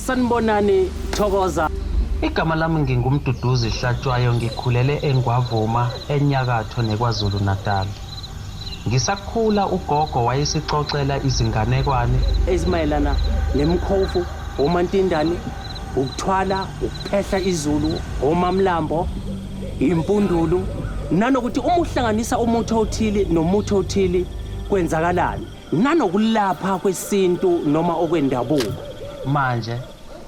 Sanibonani, thokoza. Igama lami nginguMduduzi Hlatshwayo, ngikhulele eNgwavuma, enyakatho neKwaZulu Natal. Ngisakhula ugogo wayesixoxela izinganekwane ezimayelana nemikhovu, omantindane, ukuthwala, ukuphehla izulu, omamlambo, impundulu, nanokuthi uma uhlanganisa umuthi othile nomuthi othile kwenzakalani, nanokulapha kwesintu noma okwendabuko. Manje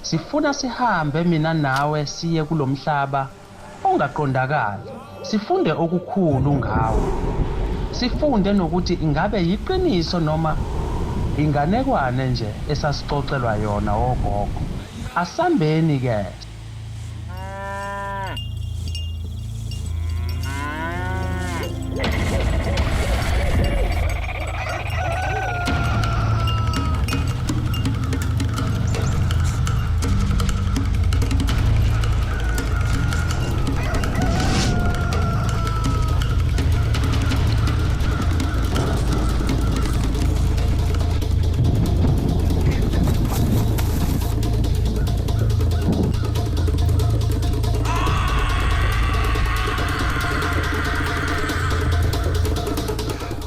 sifuna sihambe mina nawe siye kulomhlaba ongaqondakali, sifunde okukhulu ngawo. Sifunde nokuthi ingabe yiqiniso noma inganekwane nje esasixoxelwa yona ogogo. Asambeni ke.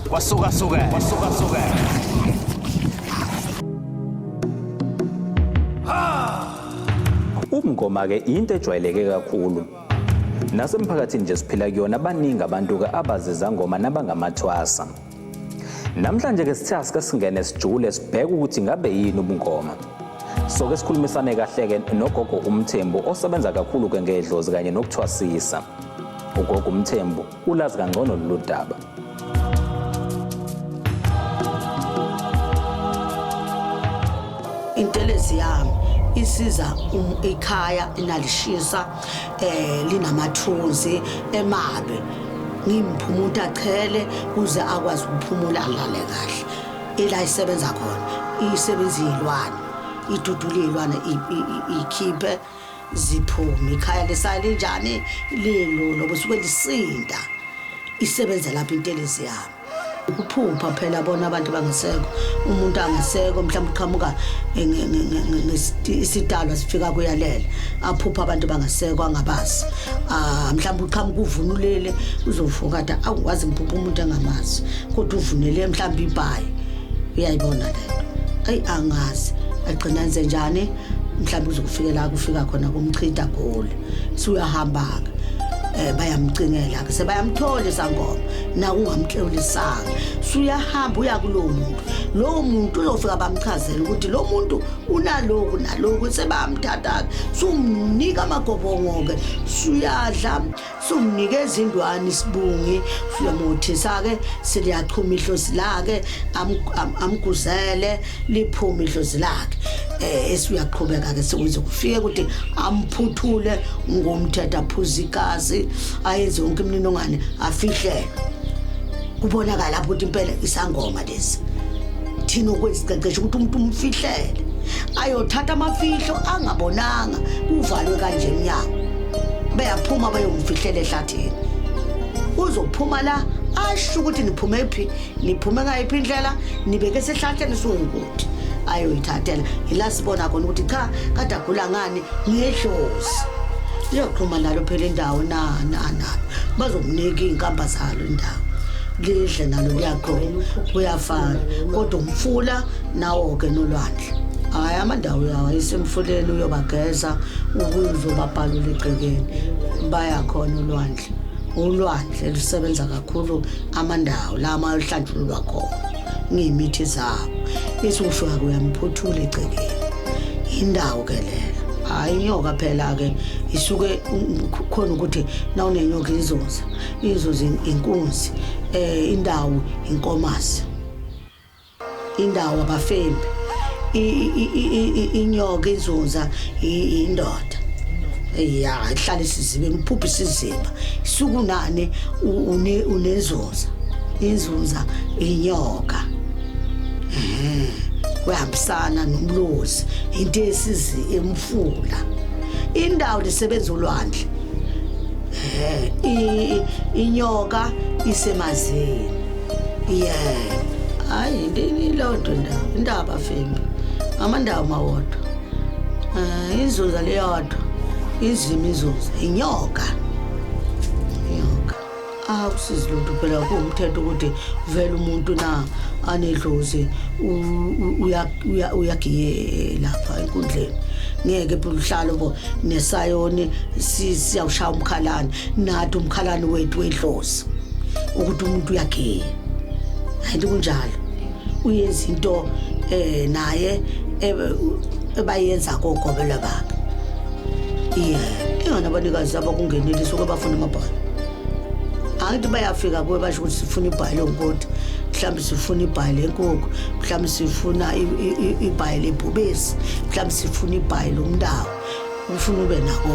Kwasuka suka, kwasuka suka. Ubungoma-ke into ejwayeleke kakhulu. Nasemphakathini nje siphila kuyona baningi abantu-ke abazizangoma nabangamathwasa. Namhlanje ke sithe asike singene sijule sibheke ukuthi ngabe yini ubungoma. Soke sikhulumisane kahle-ke nogogo uMthembu osebenza kakhulu-ke ngedlozi kanye nokuthwasisa. Ugogo uMthembu ulazi kangcono lolu daba. Intelezi yami isiza ikhaya inalishisa linamathunzi emabe, ngimpha umuntu achele kuze akwazi ukuphumula alale kahle. Ila isebenza khona isebenza iy'lwane, idudula iy'lwane ikhiphe ziphume. Ikhaya lisala linjani? Lilula, kusuke lisinda. Isebenza lapho intelezi yami. Ukuphupha phela bona abantu bangasekho, umuntu angasekho mhlawumbe uqhamuka isidalwa sifika kuyalela, aphupha abantu bangasekho angabazi. Mhlawumbe uqhamuka uvunulile, uzovuka athi awukwazi ngiphupha umuntu engamazi, kodwa uvunele mhlawumbe ibhayi. Uyayibona le nto? Eyi angazi agcina enze njani, mhlawumbe uzokufika la kufika khona kumchitha gole, suyahamba-ke. Bayamcingela ke, sebayamthola isangoma na ungamhlolisanga, suyahamba uya kulowo muntu. Lowo muntu uzofika bamchazele ukuthi lo muntu unaloku naloku, sebayamthatha-ke, sumnika amagobongo-ke, suyadla, sumnikeza indwani isibungi, suyamuthisa-ke, seliyachuma idlozi lakhe, amguzele liphume idlozi lakhe. Esuyaqhubeka-ke sekuze kufike ukuthi amphuthule ngomthetho, aphuze igazi, ayenze yonke imininingwane, afihlelwe. Kubonakala lapho ukuthi impela isangoma lesi. Thina okwesiqeqesha ukuthi umuntu umfihlele, ayothatha amafihlo angabonanga, kuvalwe kanje emnyango, beyaphuma bayomfihlela ehlathini. Uzophuma la asho ukuthi niphume phi, niphume ngayiphi indlela, nibeke esihlahleni siwukuthi ayoyithathela. Ila sibona khona ukuthi cha, kade agula ngani ngedlozi. Liyoxhuma nalo phela indawo na na na, bazomnika iy'nkamba zalo indawo, lidle nalo liyaqhuma, kuyafana. Kodwa umfula nawo-ke nolwandle, hhayi amandawo yawo ayisemfuleni, uyobageza ubuye uzobabhalula egcekeni, bayakhona ulwandle. Ulwandle lusebenza kakhulu amandawo la amahlanjululwa khona ngey'mithi zabo, isufika kuyamphuthula egcekeni. Indawo ke leyo, hhayi inyoka phela-ke isuke khona ukuthi nawunenyoka inzuza, inzuza inkunzi, indawo inkomazi, indawo abafembi, inyoka inzuza indoda. Ya, ihlala esizibeni, uphupha isiziba, isukunani unenzuza, inzuza inyoka. Kuyahambisana nomlozi, into esizi emfula. Indawo lisebenza ulwandle. Inyoka isemazini. Yeah. Hayi, into ilodwa indawo, indaba fembi. Amandawo mawodwa. Inzuza leyodwa inzima inzuza inyoka inyoka. Akusizi lutho phela kuwumthetho ukuthi vele umuntu na anedlozi uyagiye lapha enkundleni. Ngeke phela uhlale bo nesayoni siyawushaya umkhalane nathi umkhalane wethu wedlozi ukuthi umuntu uyagiya. Hayi kunjalo uyenza into naye ebayenza kogobela bakhe. Yeah, ingane abanikazi abakungenile suke bafuna amabhayi. Angithi bayafika kuwe basho ukuthi sifuna ibhayi lonkoti, mhlawumbe sifuna ibhayi lenkukhu, mhlawumbe sifuna ibhayi lebhubesi, mhlawumbe sifuna ibhayi lomndawo. Ufuna ube nako.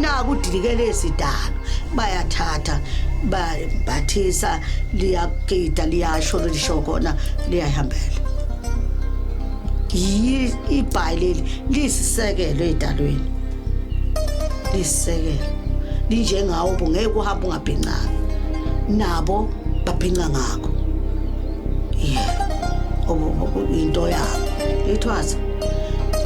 Naku udilikele esidalo bayathatha bayambathisa liyagida liyasho lisho khona liyahambela. Ibhayi leli lisisekelo edalweni. Lisisekelo. Linjengawo ngeke uhambe ungabhincanga. Nabo babhinca ngakho. Yeah. Into yabo. Ithwasa.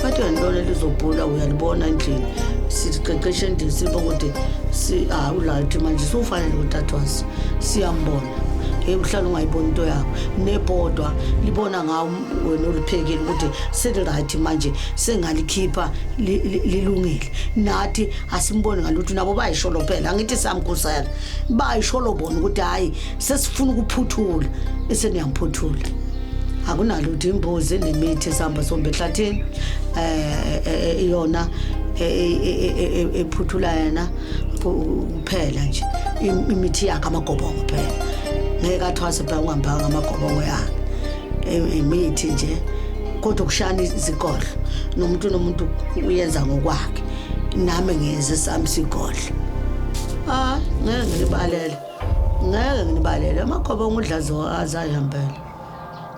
Bathi uyalibona lizobhula uyalibona endlini. Siqeqeshe endlini sibe ukuthi si ulathi manje sufanele ukuthi athwase. Siyambona. Hey uhlala ungayiboni into yakho. Nebhodwa libona ngawo wena oliphekile ukuthi seli right manje sengalikhipha lilungile. Nathi asimboni ngalutho nabo bayisholo phela angithi samkhusela. Bayisholo bona ukuthi hayi sesifuna ukuphuthula eseniyamphuthuла. Akunalutho imbuzi nemithi esihamba sombe ehlathini iyona ephuthula yena kuphela nje imithi yakhe amagobongo phela. Ngeke athwase phela ungambanga amagobongo yakhe. Imithi nje kodwa kushana izigodlo nomuntu nomuntu uyenza ngokwakhe. Nami ngiyenze sami isigodlo. Ngeke ngilibalele. Ngeke ngilibalele amagobongo udla azayihambela.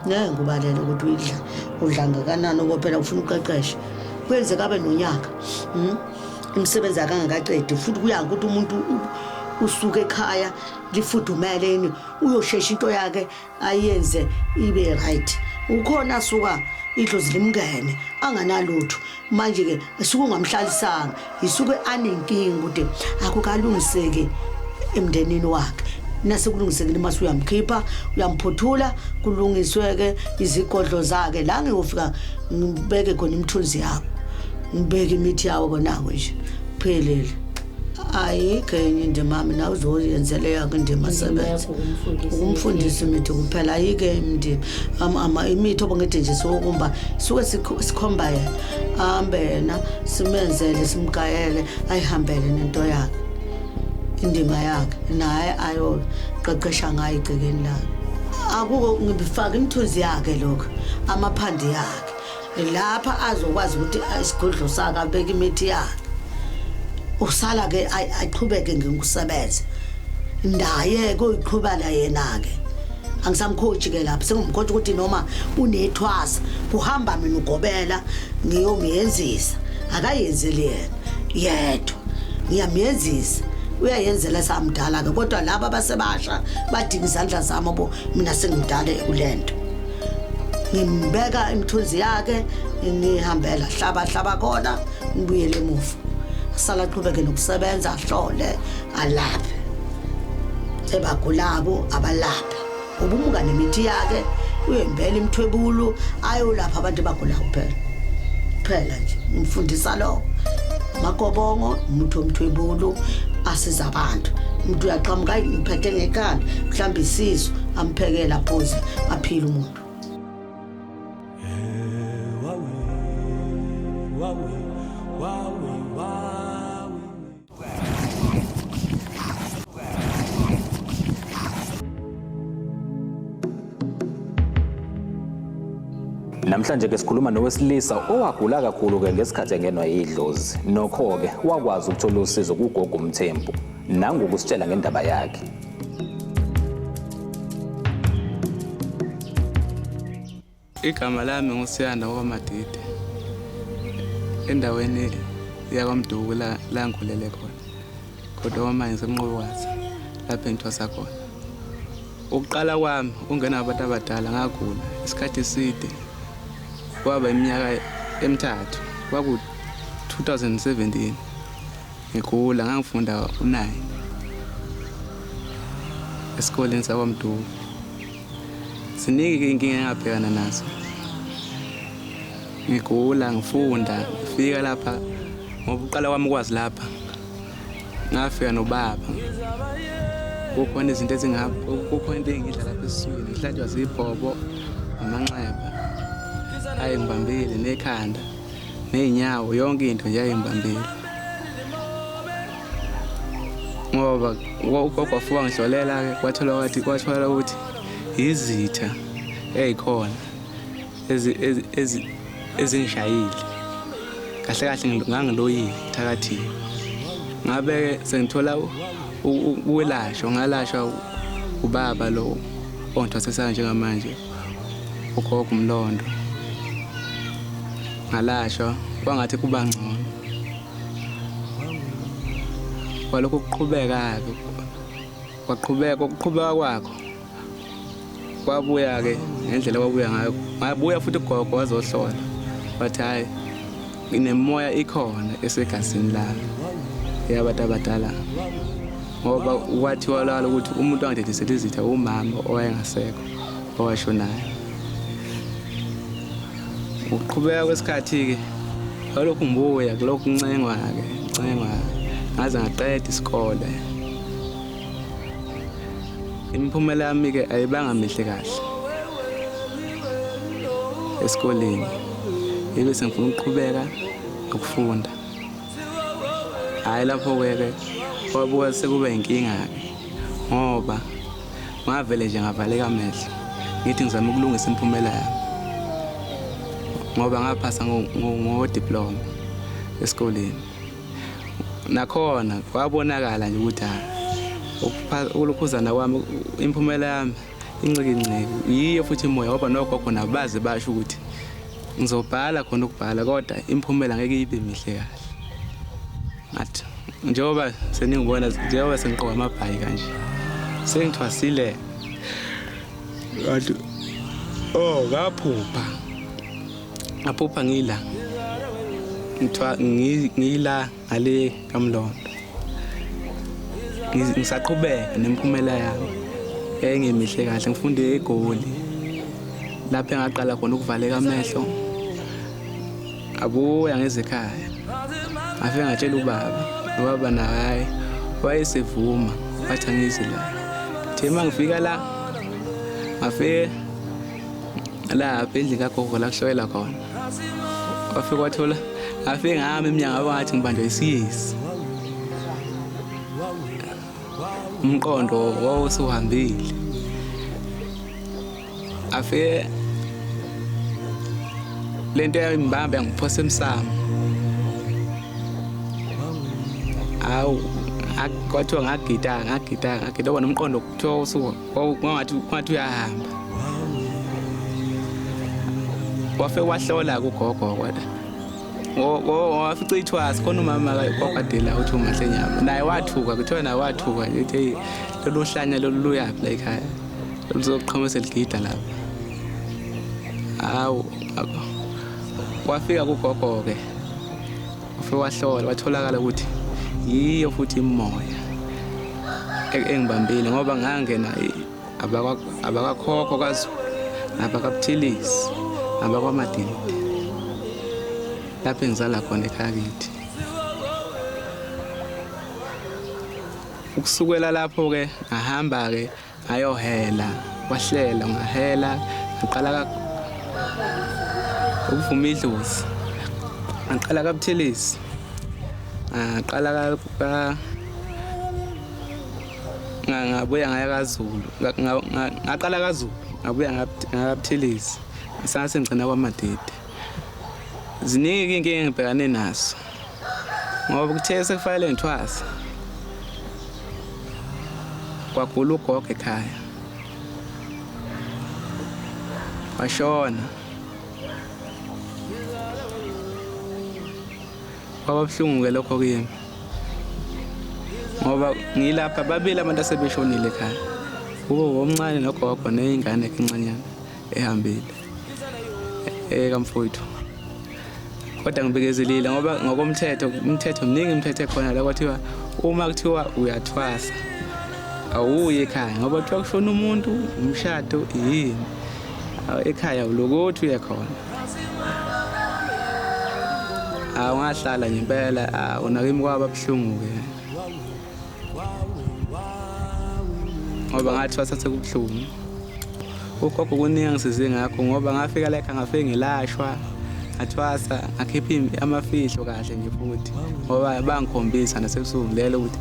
Ngeke ngikubalele ukuthi uyidla udla ngakanani ngoba phela ufuna uqeqeshe. Kwenzeka abe nonyaka. Imisebenzi akangakaqedi futhi kuya ukuthi umuntu usuke ekhaya lifudumele yini uyoshesha into yakhe ayenze ibe right. Ukhona asuka idlozi limngene anganalutho manje ke isuke ungamhlalisanga isuke anenkinga ukuthi akukalungiseki emndenini wakhe. Nasekulungisekile mase uyamkhipha uyamphuthula kulungisweke izigodlo zakhe la ngiyofika ngibeke khona imithunzi yabo ngibeke imithi yawo konako nje phelele. Ayikho enye indima mina uzoyenzela yakho indima sebenza ukumfundisa imithi kuphela. Ayikho indima imithi obongithi nje sokumba suke sikhomba yena ahambe yena simenzele simgayele ayihambele nento yakhe indima yakhe naye ayoqeqesha ngayo igcekeni lakhe. Akuko ngifaka imithunzi yakhe lokho amaphandi yakhe lapha azokwazi ukuthi isigodlo sakhe abeke imithi yakhe. Usala ke aqhubeke ngikusebenza ndaye kuyiqhubala yena ke. Angisamkhoji ke lapha sengumkhoji ukuthi noma unethwasa kuhamba mina ugobela ngiyomyenzisa akayenzeli yena yedwa ngiyamyenzisa uyayenzela samdala ke. Kodwa laba abasebasha badinga izandla zami bo mina sengimdala kulento. Ngimbeka imithunzi yakhe ngihambela hlaba hlaba khona ngibuyele emuva. Asala aqhubeke nokusebenza ahlole alaphe ebagulabo abalaphe ubumuka nemithi yakhe uyembela imthwebulo ayolapha abantu abagulayo kuphela kuphela nje. Ngimfundisa lokho amagobongo umuntu omthwebulo asiza abantu. Umuntu uyaqhamuka ngiphethe ngekhanda mhlawumbe isisu amphekela phuze aphile umuntu. Namhlanje ke sikhuluma nowesilisa owagula kakhulu ke ngesikhathi engenwa yidlozi. Nokho ke wakwazi ukuthola usizo kuGogo Mthembu nangokusitshela ngendaba yakhe. Igama lami nguSiyanda wakwaMadide. Endaweni yakwaMduku la ngikhulele khona. Kodwa manje ngisemnqobokazi lapho engithwasa khona. Ukuqala kwami ungena abantu abadala ngagula isikhathi eside. Kwaba iminyaka emithathu. Kwaku Ngo-2017 ngigula, ngangifunda u-9 esikoleni sakwaMduku. Ziningi-ke iy'nkinga engabhekana nazo ngigula, ngifunda, ngifika lapha ngoba uqala kwami ukwazi lapha ngafika nobaba. Kukhona izinto ezingapha, kukhona into engidla lapha esiswini, ngihlatshwa zibhobo, amanxeba ayengibambile, nekhanda ney'nyawo, yonke into nje ayengibambile. Ngoba ugogo wafika ngihlolela-ke, kwatholakala ukuthi izitha ey'khona ezingishayile. Kahle kahle ngangiloyile, ngithakathiwe. Ngabe-ke sengithola ukwelashwa, ngalashwa ubaba lo ongithwasisayo njengamanje, ugogo uMlondo. Ngalashwa kwangathi kuba ngcono. Kwalokhu kuqhubeka-ke, kwaqhubeka ukuqhubeka kwakho kwabuya-ke ngendlela kwabuya ngayo. Ngabuya futhi ugogo wazohlola, wathi hhayi, nemimoya ikhona esegazini lami yabantu abadala, ngoba kwathiwa lala ukuthi umuntu wangidedisela izitha umama owayengasekho owashonayo. Ukuqhubeka kwesikhathi-ke kwalokhu ngibuya kulokhu kuncengwa-ke, ncengwa ngaze ngaqeda isikole. Imiphumela yami-ke ayibanga mihle kahle esikoleni, yibe sengifuna ukuqhubeka nokufunda. Hhayi, lapho-ke ke kwabuka sekuba inkinga-ke, ngoba ngavele nje ngavaleka amehlo ngithi ngizama ukulungisa imiphumela yami, ngoba ngaphasa ngodiploma esikoleni. Nakhona kwabonakala nje ukuthi hhayi, ukulokhuzana kwami, imiphumela yami incikinciki yiyo futhi imoya, ngoba nogogo nabo baze basho ukuthi ngizobhala khona ukubhala, kodwa imiphumela ngeke ibe mihle kahle. Ngathi njengoba seningibona, njengoba sengigqoka amabhayi kanje, sengithwasile. Ngathi oh, ngaphupha ngaphupha ngila ngithwa ngila ngale kaMlondo, ngisaqhubeka nemiphumela yami yayingemihle kahle. Ngifunde eGoli lapho engaqala khona ukuvaleka amehlo. Abuya ngeze ekhaya, ngafike ngatshela ubaba, ubaba naye hhayi wayesevuma, wathi angize la. Uthe uma ngifika la, ngafike lapha endlini kagogo la kuhloyela khona, wafike wathola, ngafike ngami emnyango ngathi ngibanjwa isiyezi, umqondo wawusuhambile. Afike lento yayimbamba yangiphosa emsamo. Hawu, kwathiwa ngagida ngagida ngagida, kodwa nomqondo kuthiwa usuka ngathi uyahamba. Wafike wahlola-ke ugogo, kodwa wafica ithwasi khona umama kwakadela uthi uMahlenyama naye wathuka, kuthiwa naye wathuka nje, ethi hey, lolu hlanya lolu luyaphi la ekhaya, luzoqhamuka seligida lapha. Hawu, wafika kugogo-ke, wafike wahlola, watholakala ukuthi yiyo futhi imoya engibambile, ngoba ngangena abakakhokho kaZulu, abakaButhelezi, abakwaMadidi, lapho engizala khona ekhaya kithi. Ukusukela lapho-ke ngahamba-ke ngayohela, kwahlela ngahela, ngaqala ukuvuma idlozi, ngaqala kaButhelezi, ngaqala ngabuya ngaya kaZulu, ngaqala kaZulu, ngabuya ngakaButhelezi, sase ngigcina kwaMadede. Ziningi iy'nkinga engibhekane nazo, ngoba kuthe sekufanele ngithwase, kwagula ugogo ekhaya, washona. Kwaba buhlungu-ke lokho kimi, ngoba ngilapha babili abantu asebeshonile ekhaya, kube omncane nogogo ney'ngane encanyana ehambile ekamfowethu. Kodwa ngibekezelile ngoba ngokomthetho, umthetho mningi, imithetho ekhona la kwathiwa uma kuthiwa uyathwasa awuyi ekhaya ngoba kuthiwa kushona umuntu, umshado yini, ekhaya ulokuthi uye khona. Awungahlala nje impela, unakimi kwaba buhlungu-ke ngoba ngathwasa sekubuhlungu. Ugogo kuningi angisize ngakho ngoba ngafika la ekhaya ngafike ngilashwa, ngathwasa, ngakhipha amafihlo kahle nje futhi ngoba bangikhombisa nasebusuku ngilele ukuthi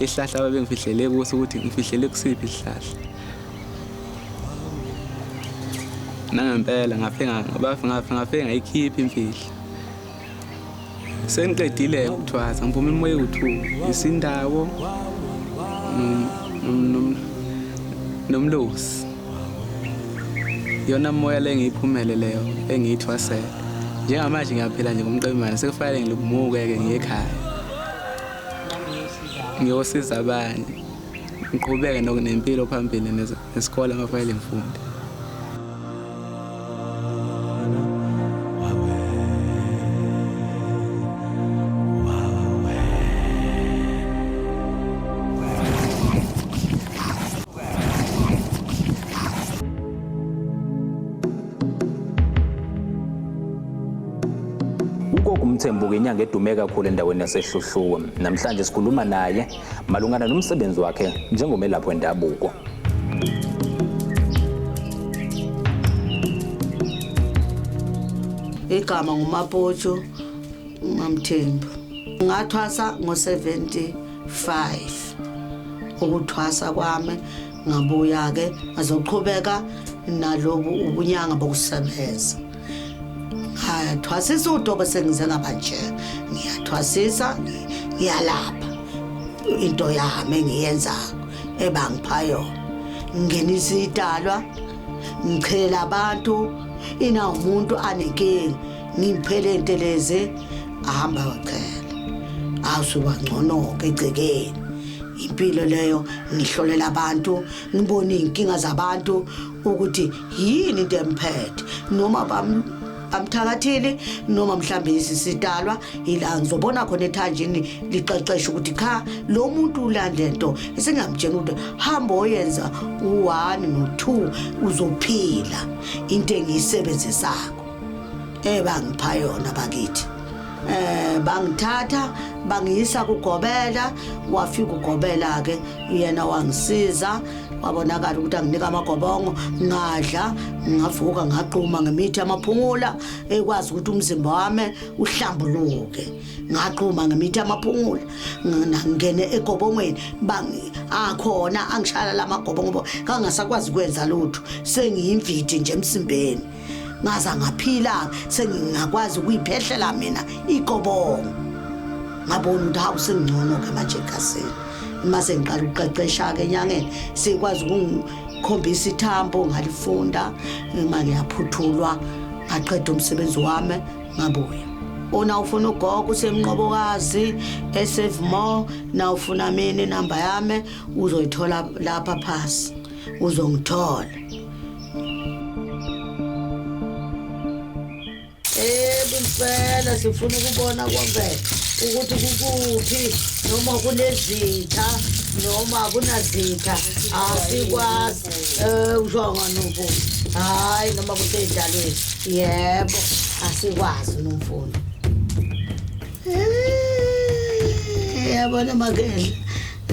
isihlahla ababengifihlele kuso ukuthi ngifihlele kusiphi isihlahla. Nangempela ngafike ngayikhipha imfihlo. Sengiqedile ukuthwasa, ngiphume imimoya ewu-2, isindawo nomlosi. Iyona moya le engiyiphumele leyo engiyithwasele. Njengamanje ngiyaphila nje ngomqemane, sekufanele ngimuke-ke ngiye ekhaya ngiyosiza abanye, ngiqhubeke nempilo phambili nesikole makufanele ngifunde. Ugogo uMthembu inyanga edume kakhulu endaweni yaseHluhluwe. Namhlanje sikhuluma naye malungana nomsebenzi wakhe njengomelaphi wendabuko. Igama nguMapotsho uMamthembu. Ngathwasa ngo-75. Ukuthwasa kwami ngabuya-ke ngazoqhubeka nalobu ubunyanga bokusebenza. Ngathwasisa udobo sengize ngaba nje. Ngiyathwasisa, ngiyalapha. Into yami engiyenzayo ebangipha yona. Ngingenisa idalwa, ngichelela abantu, ina umuntu anenkinga, ngimphele intelezi ahamba wachela. Awusuba ngcono-ke egcekeni. Impilo leyo ngihlolela abantu, ngibone iy'nkinga zabantu ukuthi yini into emphethe, noma bamthakathile noma mhlambe isisidalwa. Ila ngizobona khona ethanjini liqeqesha ukuthi cha, lo muntu ulande nto esengamtshela ukuthi hamba oyenza u-1 no-2 uzophila. Into engiyisebenzisako ebangipha yona bakithi, bangithatha bangiyisa kugobela. Wafika ugobela ke yena wangisiza, wabonakala ukuthi anginika amagobongo, ngadla ngavuka ngaqhuma ngemithi yamaphungula ekwazi ukuthi umzimba wami uhlambuluke. Ngaqhuma ngemithi yamaphungula, ngene egobongweni, akhona angishaya lamagobongo kangasakwazi ukwenza lutho, sengiyimvidi nje emsimbeni. Ngaza ngaphila, sengingakwazi ukuyiphehlela mina igobongo. Ngabona ukuthi hawu, sengingcono ke manje egasini. Mase ngiqala ukuqeqesha ke enyangeni, sikwazi ukungikhombisa ithambo, ngalifunda, uma ngiyaphuthulwa, ngaqeda umsebenzi wami ngabuya. Una ufuna ugogo usemnqobokazi eSave na ufuna mina inamba yami uzoyithola lapha phasi, uzongithola. Yebo impela sifuna ukubona konke ukuthi kukuphi, noma kunezitha noma kunazitha, asikwazi. Usho ngani? Hayi, noma kuseyidalweni, yebo, asikwazi nomfundo. Yabona makehla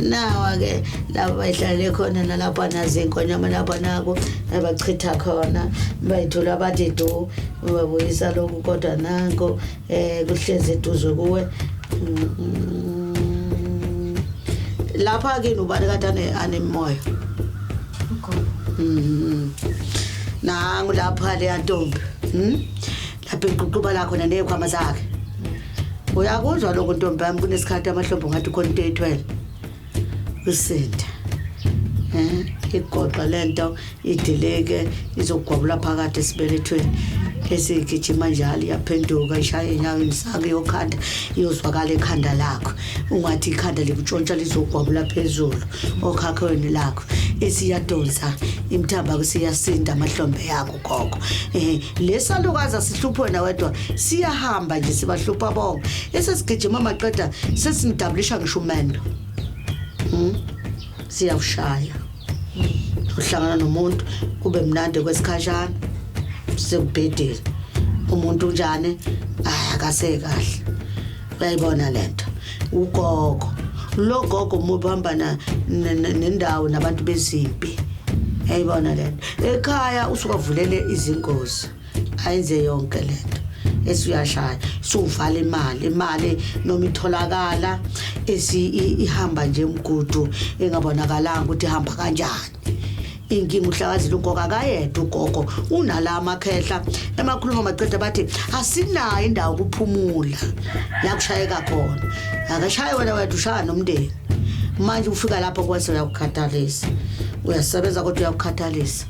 nawa-ke laba bayihlalele khona nalapha nazo inkonyama lapha nako abachitha khona bayithola bathi du babuyisa lokhu, kodwa nanko kuhlezi eduze kuwe. Lapha kini ubani kade anemoya? Nangu lapha leya ntombi, lapha iququba lakho ney'khwama zakhe. Uyakuzwa lokho ntombi yami, kunesikhathi amahlombe ngathi khona into eyithwele usinda. Igoqa lento idileke izokugwabula phakathi esibelethweni. Esigijima njalo iyaphenduka ishaya enyaweni sakho iyokhanda iyozwakala ekhanda lakho. Ungathi ikhanda likutshontsha lizogwabula phezulu okhakhweni lakho. Esiyadonsa imithamba kusiyasinda amahlombe yakho gogo. Lesalukazi asihluphi wena wedwa, siyahamba nje sibahlupha bonke. Esesigijima maqeda sesinidabulisha ngisho umendo. Siyawushaya. Uhlangana nomuntu kube mnandi kwesikhashana sekubhedile. Umuntu unjani? Akasekahle. Uyayibona lento. Ugogo. Lo gogo umubi uhamba nendawo nabantu bezimpi. Uyayibona lento. Ekhaya usuka avulele izingozi. Ayenze yonke lento. Esuyashaya, suvala imali, imali noma itholakala esi ihamba nje umgudu engabonakalanga ukuthi ihamba kanjani. Inkinga uhlakazile ugogo akayedwa ugogo unala amakhehla emakhuluma maqeda bathi asinayo indawo ukuphumula la kushayeka khona. Akashaye wena wedwa ushaya nomndeni. Manje ufika lapho kwese uyakukhathalisa. Uyasebenza kodwa uyakukhathalisa.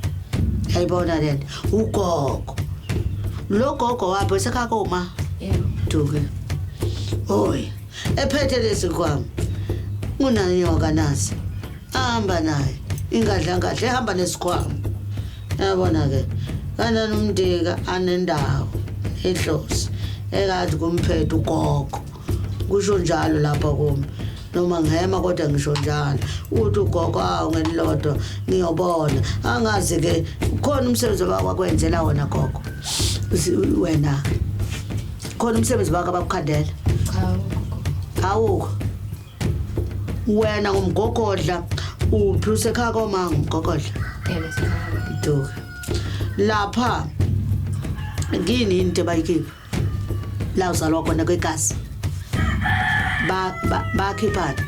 Uyayibona lento ugogo. Lo gogo wapho sekhakoma. Yebo. Duke. Oy, ephethe lesikhwama. Unanyoka nasi. Ahamba naye. Ingadla ngadla ehamba nesikhwama. Uyabona ke. Kanani umndika anendawo ehlosi ekathi kumphethe ugogo. Kusho njalo lapha kumi. Noma ngihema kodwa ngisho njalo. Uthi ugogo awu ngelilodwa ngiyobona. Angazi ke khona umsebenzi abakwenzela wona gogo. Wena ke. Khona umsebenzi wakho abakukhandela? Cha gogo. Awukho. Wena ngumgogodla uphi usekhaya koma ngumgogodla? Yebo sekhaya. Duke. Lapha ngini into abayikhipha? La uzalwa khona kwegazi. Bakhiphani?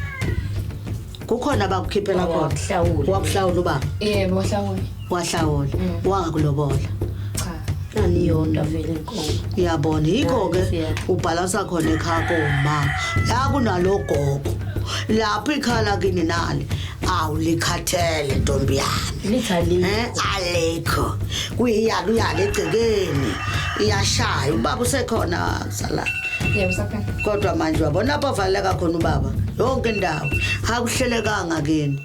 Kukhona abakukhiphela khona. Wakuhlawula. Wakuhlawula ubaba? Yebo, wahlawula. Wahlawula. Wangakulobola. Cha. Naniyodwa vele inkomo. Uyabona yikho ke Yeah. ubhalansa khona ekhaya koma. La kunalo gogo. Lapho ikhala kini nali. Awulikhathele ntombi yami. Lithi alikho. Alikho. Kuyiyalo uyale egcekeni. Iyashaya ubaba usekhona sala. Yebo sakhona. Kodwa manje wabona lapho avaleka khona ubaba. Yonke indawo akuhlelekanga kini.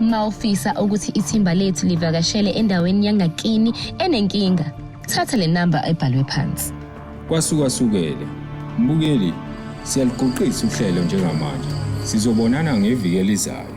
Mawufisa ukuthi ithimba lethu livakashele endaweni yangakini enenkinga, thatha le namba ebhalwe phansi. Kwasukasukele. Mbukeli, siyaligoqisa uhlelo njengamanje. Sizobonana ngeviki elizayo.